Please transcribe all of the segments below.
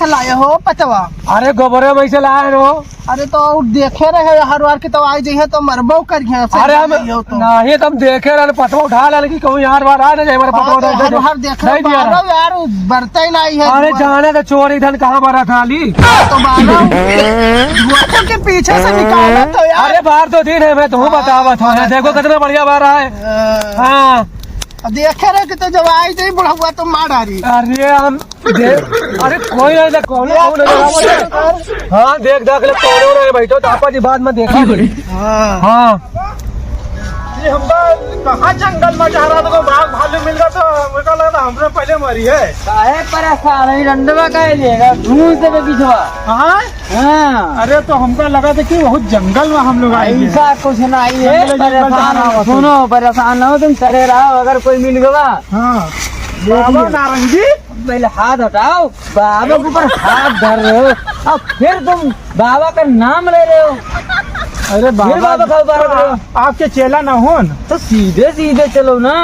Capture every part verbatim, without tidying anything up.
लाए हो पतवा? अरे गोबरे में से लाए हो। अरे तो देखे रहे हर बार के तो आई जइहे तो मरबो करिहे, अरे हम नहीं हो तो। नहीं, तो हम देखे रहे, पतवा उठा लान कि कहूँ यार बार आ ना जाए, हमारे हाँ, पतवा तो उठा हर दे। हर देखे नहीं दिया बारह रहा। यार, बरते ही नहीं है अरे दुआ। जाने तो चोर इधर कहाँ बरा था ली? हाँ, तो बारह। दुआ के पीछे से निकाला तो यार। अरे बार तो दिन है, मैं तुमको हाँ, बतावा था, बार देखो तो। कितना बढ़िया बार है। हाँ। हाँ। अब देखे रहे कि तो जब आई जाई बुढ़वा तो मार डारी। अरे हम दे-, अरे कोई नहीं, कौन, कौन है? हाँ, देख, देख ले, कौन हो रहे बैठो, तो आपा जी बाद में देखा। हाँ। हाँ। ये हमका कहाँ जंगल में जा रहा था, कोई बाघ भालू मिल गया तो हमका लगा था हमसे पहले मरी है। काहे परेशान है, डंडवा काहे लेगा? घूस देबे बिछवा। हाँ? हाँ। अरे तो हमका लगा था कि बहुत जंगल में हम लोग आए हैं। ऐसा कुछ नहीं है, जंगल, जंगल परेशान जाना हो, होता। सुनो, परेशान ना हो तुम, चले रहो, अगर कोई मिल गवा। हाँ। बाबा नारंगी। पहले हाथ हटाओ, बाबा के ऊपर हाथ धर रहे हो, अब फिर तुम बाबा का नाम ले रहे हो। अरे फिर बाबा, बाबा का ऊपर रख रहे हो। आ-, आपके चेला ना हो न। तो सीधे सीधे चलो ना।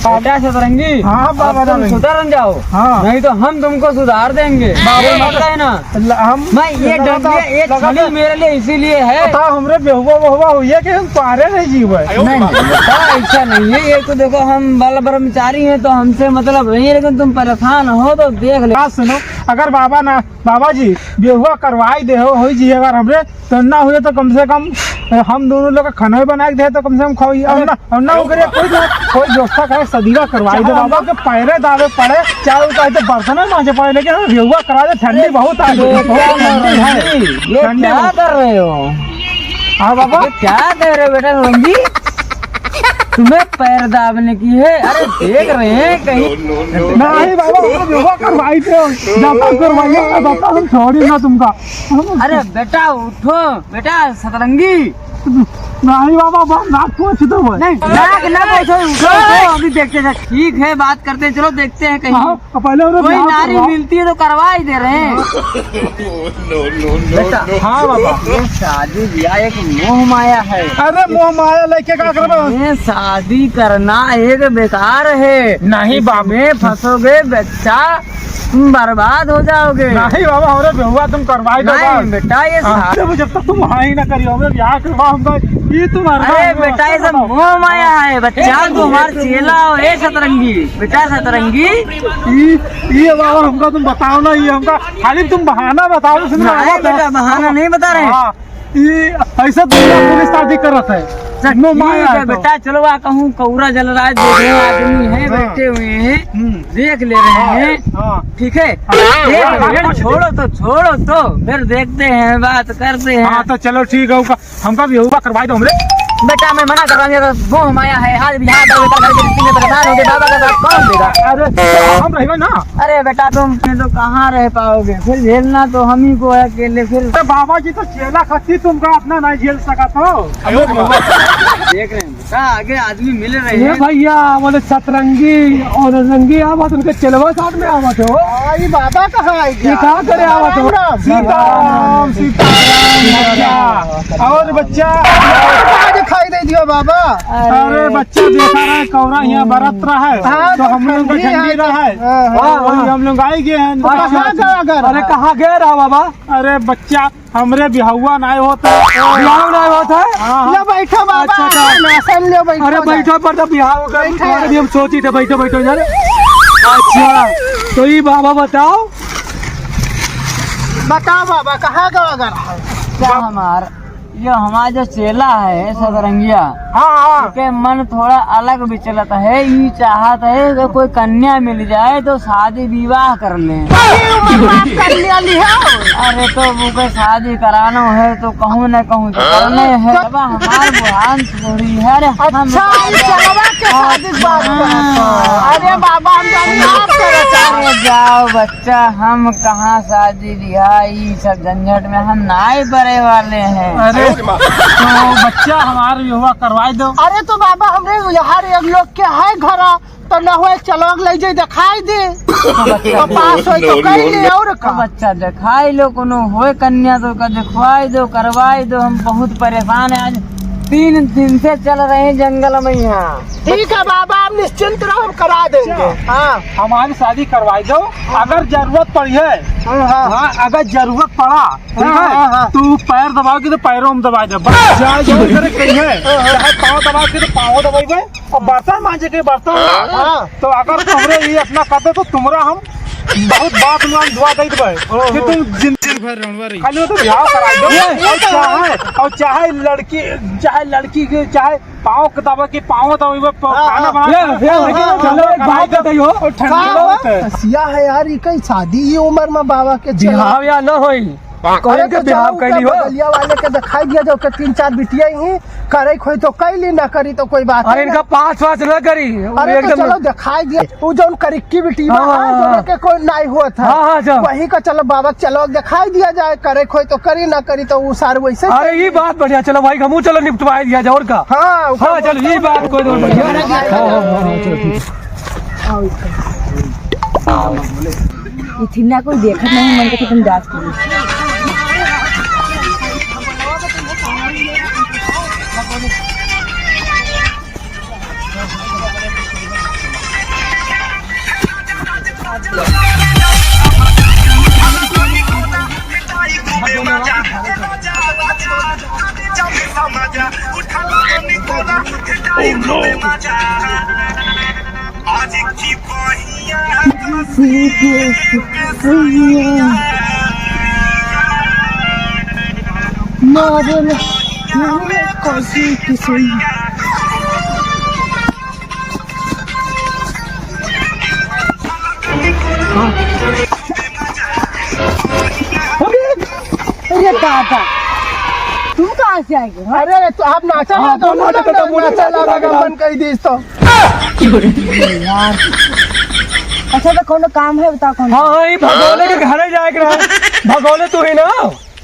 हाँ। बेटा सतरंगी, हाँ, बाबा अब तुम नारंगी। सुधर जाओ, हाँ। नहीं तो हम तुमको सुधार देंगे। बाबा ये मत कहना। ल-, हम मैं ये लगा था, डंडिया, ये लगा छड़ी था। मेरे लिए इसीलिए है। बताओ, हमरे बेहुआ, बेहुआ हुई है कि हम तुम्हारे रह जीवे? नहीं, नहीं, बेटा, ऐसा नहीं है। ये तो देखो, हम बाल ब्रह्मचारी हैं, तो हमसे मतलब नहीं है, लेकिन तुम परेशान हो तो देख ले। बात सुनो, अगर बाबा ना, बाबा जी, बेहुआ करवाई दे हो, होई जी, अगर हमरे तो ना हुए तो कम से कम हम दोनों लोग का खाना भी बना के दे तो कम से कम खाओ। और अरे ना, और ना अरे ओकरे कोई दो-, कोई व्यवस्था करे, सदीरा करवाई दे बाबा। के पैरे दाबे पड़े, चाहे वो कहते बर्तन में मांजे पड़े, लेकिन हमें बेहुआ करा दे, ठंडी बहुत आ गई, ये बहुत क्या ठंडी है। ये ठंडी क्या बहुत। कर रहे हो? हाँ बाबा। ये क्या कह रहे हो बेटा रंगी? तुम्हें पैर दाबने की है? अरे देख रहे हैं कहीं। नहीं बाबा, हम बेहुआ करवाई दे, जब करवाइए बाबा, हम छोड़ी ना तुमका। अरे बेटा उठो, बेटा सतरंगी। नहीं बाबा, बाबा, नाक पोंछ दो भाई। नहीं, नाक ना पोंछो, उठो, उठो, अभी देखते हैं। ठीक है, बात करते हैं, चलो देखते हैं कहीं। हाँ, पहले उन्हें कोई बिहार नारी करवाओ। मिलती है तो करवा ही दे रहे हैं। बेटा, हाँ बाबा। ये शादी ब्याह एक मोह माया है। अरे मोह माया लेके का करबे? ये शादी करना एक बेकार है। नहीं बाबा। इसमें फंसोगे बच्चा, तुम बर्बाद हो जाओगे। नहीं बाबा, हमरे बेहुआ तुम करवाई दो नहीं बस। बेटा, ये हाँ, सा- जब, जब तक तुम हाँ ही ना करियो, हमरे ब्याह के बाद हमका ये तुम्हारे अरे बारे में बेटा, ये सब बताओ। मोह माया है बच्चा, तू हमार चेला हो, ए सतरंगी, बेटा सतरंगी। ये, ये बाबा हमका तुम बताओ ना, ये हमका खाली तुम बहाना बताओ, सुन नहीं बाबा। बेटा, बहाना नहीं बता रहे। हाँ। ई ऐसा दुनिया पूरी शादी करत है। अच्छा, नो माया ठीक है है तो। बेटा, चलो आ कहूँ कौरा जल रहा है, देख रहे हैं, आदमी है, हाँ। बैठे हुए हैं, हम्म। देख ले रहे हैं, हाँ। ठीक है? हाँ। देख हाँ। रहे हैं, छोड़ो तो, छोड़ो तो, फिर देखते हैं, बात करते हैं। हाँ, तो चलो ठीक है, उनका, हमका भी हुआ करवाई दो हमरे। बेटा, मैं मना कर रहा हूँ, ये तो मोह माया है, हाल बिहार का बेटा घर के रिश्ते में परेशान हो गए, बाबा का साथ कौन देगा? अरे, हम रहेगा ना। अरे बेटा, तुम तो कहाँ रह पाओगे, फिर झेलना तो हम ही को है अकेले, फिर। अरे बाबा जी, तो चेला खसी तुमका अपना नहीं झेल सकत हो। देख रहे हैं, का आगे आदमी मिल रहे ये हैं। भैया, बोले सतरंगी और रंगी आवत, उनके चेलवा साथ में आवत हो। हाँ, ये बाबा कहाँ आई ये गया? का करे आवत हो? राम, राम। सीताराम, सीताराम, भैया। और बच्चा, क्या दिखाई दे दियो बाबा? अरे अरे। बच्चा, देखा रहे, कौरा यहाँ बरत रहा है, हाँ, तो हम लोग का ठंडी है। ठंडी रहा है। हाँ, हाँ, वही हाँ। हम लोग आई गए हैं। अच्छा, कहाँ अच्छा। गया घर? अरे, कहाँ गया रहा बाबा? अरे बच्चा, हमरे बिहावा नाय होत है। बिहाव नाय होत है? हाँ, हाँ। ले बैठो बाबा, अच्छा, अच्छा। नासन ले बैठो अरे जा। बैठो पर तो बिहाव कर बैठो। तुम्हारे भी हम सोची थे, बैठो, बैठो यार। अच्छा, तो ये बाबा बताओ। बताओ बाबा, कहाँ का अगर है? क्या हमार, ये हमार जो चेला है सतरंगिया, हाँ, हाँ। के मन थोड़ा अलग विचलत है, ई चाहत है कि कोई कन्या मिल जाए तो शादी विवाह कर ले। बड़ी उम्र में आप कन्या लिहो। अरे तो वो के शादी करानो है तो कहूँ न कहूँ तो करने है। अब हमार बुढ़ान थोड़ी है। अरे हम अच्छा, ई चलवा के शादी के बात करत हो। हाँ। अरे बाबा, हम जानी आप करत हो। अरे जाओ बच्चा, हम कहाँ शादी ब्याह, ई सब झंझट में हम नाय पड़े वाले हैं। अरे तो बच्चा, हमार विवाह करवाई दो। अरे तो बाबा, हमरे यहाँ एक लोग के है घर, तो न होए चलो ले जाए दिखाई दे। तो पास होए तो कर ले, और का? बच्चा दिखाई लो, कोनो होए कन्या तो का दिखवाई दो, करवाई दो, हम बहुत परेशान है आज। तीन दिन से चल रहे हैं जंगल में यहाँ। ठीक है बाबा, आप निश्चिंत रहो, हम करा देंगे। अच्छा। हाँ। हमारी शादी करवाई दो, अगर जरूरत पड़ी है। हाँ, हाँ। हाँ, अगर जरूरत पड़ा, ठीक हाँ, है, हाँ, हाँ। तू पैर दबाओगे तो पैरों में दबा दे, बस जाए जो करे कहीं है, हाँ, हाँ। चाहे पाँव दबा के तो पाँव दबाई दे, और बर्तन मांजे के बर्तन। हाँ। तो अगर तुमरे ये इतना करते तो तुमरा हम बहुत बात मान दुआ दे देबे ओहो। कि तुम जिंदगी भर रंडवा रही। खाली तो बियाह कराई दो। ये, ये और तो चाहे, और चाहे लड़की, चाहे लड़की के, चाहे पाँव के दबा के पाँव दबा, हाँ, खाना हाँ। बना ये, ये, हाँ, लेकिन हाँ, चलो, हाँ, एक बात बताइयो। और ठंडी का बहुत है। कसिया है यार, ये कई शादी ही उम्र में बाबा के चला। बिहाव या ना होई। कौन अरे के तो बिहाव चलो, कैली हो? बगलिया वाले के दिखाई दिया जाओ कि तीन चार बिटिया ही करे खोई तो कैली, ना करी तो कोई बात अरे नहीं। इनका पास वास ना करी, अरे तो एकदम चलो दिखाई दिया, वो जौन करिक्की बिटिया हाँ, है, हाँ, दोनों हाँ। के कोई नाई हुआ था। हाँ, हाँ, चलो। वही का चलो बाबा, चलो दिखाई दिया जाए, करे खोई तो करी, ना करी तो वो सार वैसे अरे ये बात बढ़िया, चलो भाई हमहू चलो निपटवाई दिया जाए और का। हाँ, हाँ, चलो ये बात कोई और बढ़िया। हाँ, हाँ, हाँ, हाँ, चलो ठीक है। इथिना कोई देखत नहीं, मन के तुम जात करो। अरे दादा, तुम कहाँ से आए हो? अरे तो आप नाचा हाँ, ना, तो बोलो, नाचा तो ना, बोलो, नाचा नाचा ना, ना, ना। मन कही दीस तो। यार। अच्छा तो कौनो काम है, बताओ कौन। हाँ, हाँ, ये भगोले के घरे जाए के रहा। भगोले तू ही ना?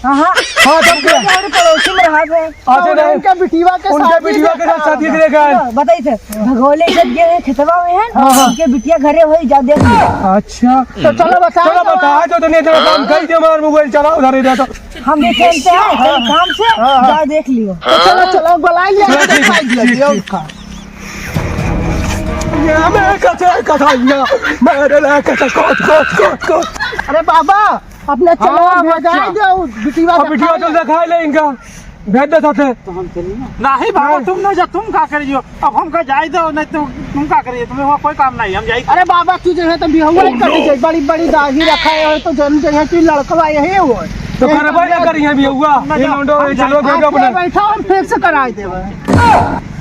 हाँ, हाँ। हाँ, तब क्या? हमारे पड़ोसी में रहा थे। अच्छा, और नहीं। उनके बिटिया के उनके साथ ही बिटिया के देखा। साथ शादी देखा है। हाँ, बताइए थे, भगोले जब गए हैं खेतवा में है, हाँ, हाँ। उनके बिटिया घरे वही जा देख लियो। अच्छा, तो चलो बता चलो दो। बता दो, तो नहीं तो काम कर दे, हमारा मोबाइल चलाओ, उधर ही रहता। हम भी खेलते हैं, कहीं काम से, हाँ, हाँ। जा देख लियो। तो चलो, चलो, बुला लिया, चलो, ठीक, दिखाई दिया, ठीक, दिया ठीक। उनका। ये मैं कैसे कथाइया, मेरे लिए कैसे कोट, कोट, कोट, कोट। अरे बाबा, अपने चलो हाँ, भगाई बच्चा। दो, बिटिया अब बिटिया दिखाई तो दे। दिखाई ले इनका, भेज दे साथे। तो हम चली ना। नहीं बाबा, नहीं। तुम ना जा, तुम का करियो? अब हमका जाए दो, नहीं तो तुम का करियो? तुम्हें वहाँ कोई काम नहीं, हम जाए। अरे बाबा, तू जो है तो बिहुआ ही कट जाए, बड़ी बड़ी दाढ़ी रखा है, तो जन जो है तू लड़कवा यही हो। तो यही करबे ना करिए बिहुआ, तुम ना ये जाओ, लौंडो, हम ये चलो, जाए। बेटा आप अपना। बैठो, हम फिर से कराए देबे।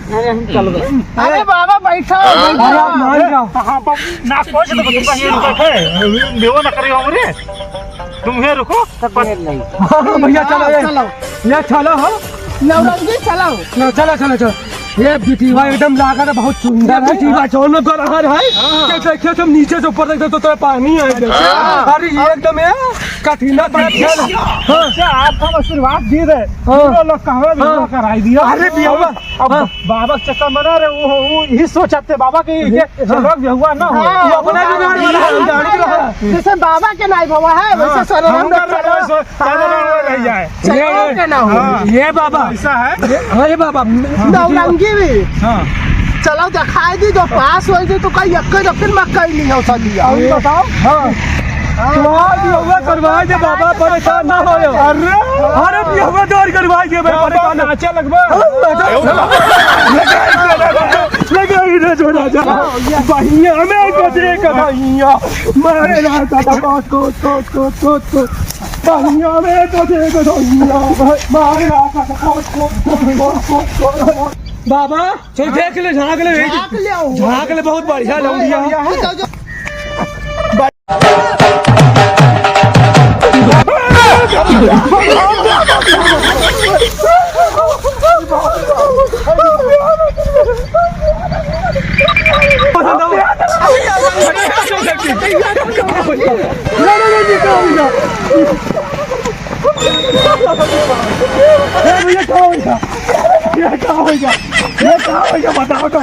अरे हम चलबे। अरे बाबा, बैठो, बैठो। अरे आप मान जाओ। हाँ, बाबू, ना सोच तो तुम कहीं रुको, बेवा ना करियो हमरे। तुम ये रुको। सब बस। नहीं। हाँ, भैया, चलो, ये, चलो। ये चलो, हाँ। नौरंगी, चलो। चलो, चलो, चलो, चलो। ये बिटिया एकदम लागत है, बहुत सुंदर ये है। बिटिया जौन में गरहर है, हाँ। ये देखिए, तुम नीचे से ऊपर देखते तो, तो पानी आ गया। अच्छा। अरे, ये एकदम है, कठिना बड़ा खेल। हाँ। अच्छा, आप हम आशीर्वाद दे रहे। हाँ। दोनों लोग कहवे भी हाँ। कराई दिया। अरे, बिटिया, अब हाँ। बाबा के चक्कर में ना रहे, वो, वो यही सोचते बाबा के, ये हाँ। चलो, ये हुआ ना हो। हाँ, वो अपना हाँ, जुगाड़ वाला है, हाँ, जान के रहा। जैसे बाबा के नाई भवा है, वैसे हाँ, सरवन हम का कर रहे चलो। हैं, सो, हाँ। चलो, चलो, ले जाए। चलो, ये, के ना हो। हाँ। ये बाबा। ऐसा है। ये, हाँ, ये बाबा। नौरंगी भी। हाँ। चलो, दिखाई दी, जो पास होई दी, तो कहीं यक्के दफिन मक्का ही नहीं हो सकती है। और बताओ। हाँ। हाँ। तुम्हारा भी हुआ करवाई दे बाबा, परेशान ना हो। अरे। अरे, भी हुआ दौर करवाई दे भाई, बाबा, परेशान ना। नाचे लगबा। लगा ही रे जो राजा। बहिया में को दे के बहिया। मारे ना दादा, कोट, कोट, कोट, कोट, कोट। बहिया में को दे के बहिया। मारे ना दादा, कोट, कोट, कोट। बाबा, चल देख ले, झाँक ले, झाँक ले आओ। झाँक ले, बहुत बढ़िया लौंडिया। बढ़िया है। ये भैया, क्या होगा? ये क्या होगा? ये क्या होगा? बताओ तो।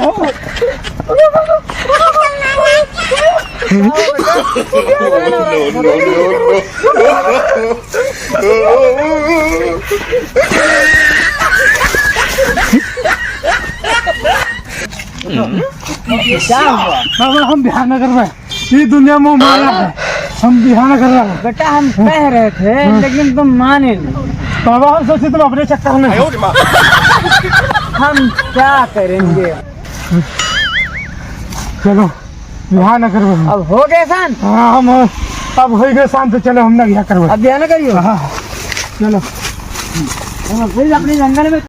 No, no, no, no. क्या हुआ? बाबा, हम बियाह न करबे। ये दुनिया में माया है। हम बियाह न करबे। बेटा, हम कह रहे थे, हाँ। लेकिन तुम माने नहीं। बाबा, हम सोचे तुम अपने चक्कर में। हम क्या करेंगे? चलो, बियाह न करबे हम। अब हो गए सान? हाँ, हम, अब हो गए सान, तो चलो, हम ना बियाह करबे। अब बियाह न करियो। हाँ, चलो। हम फिर अपने जंगल में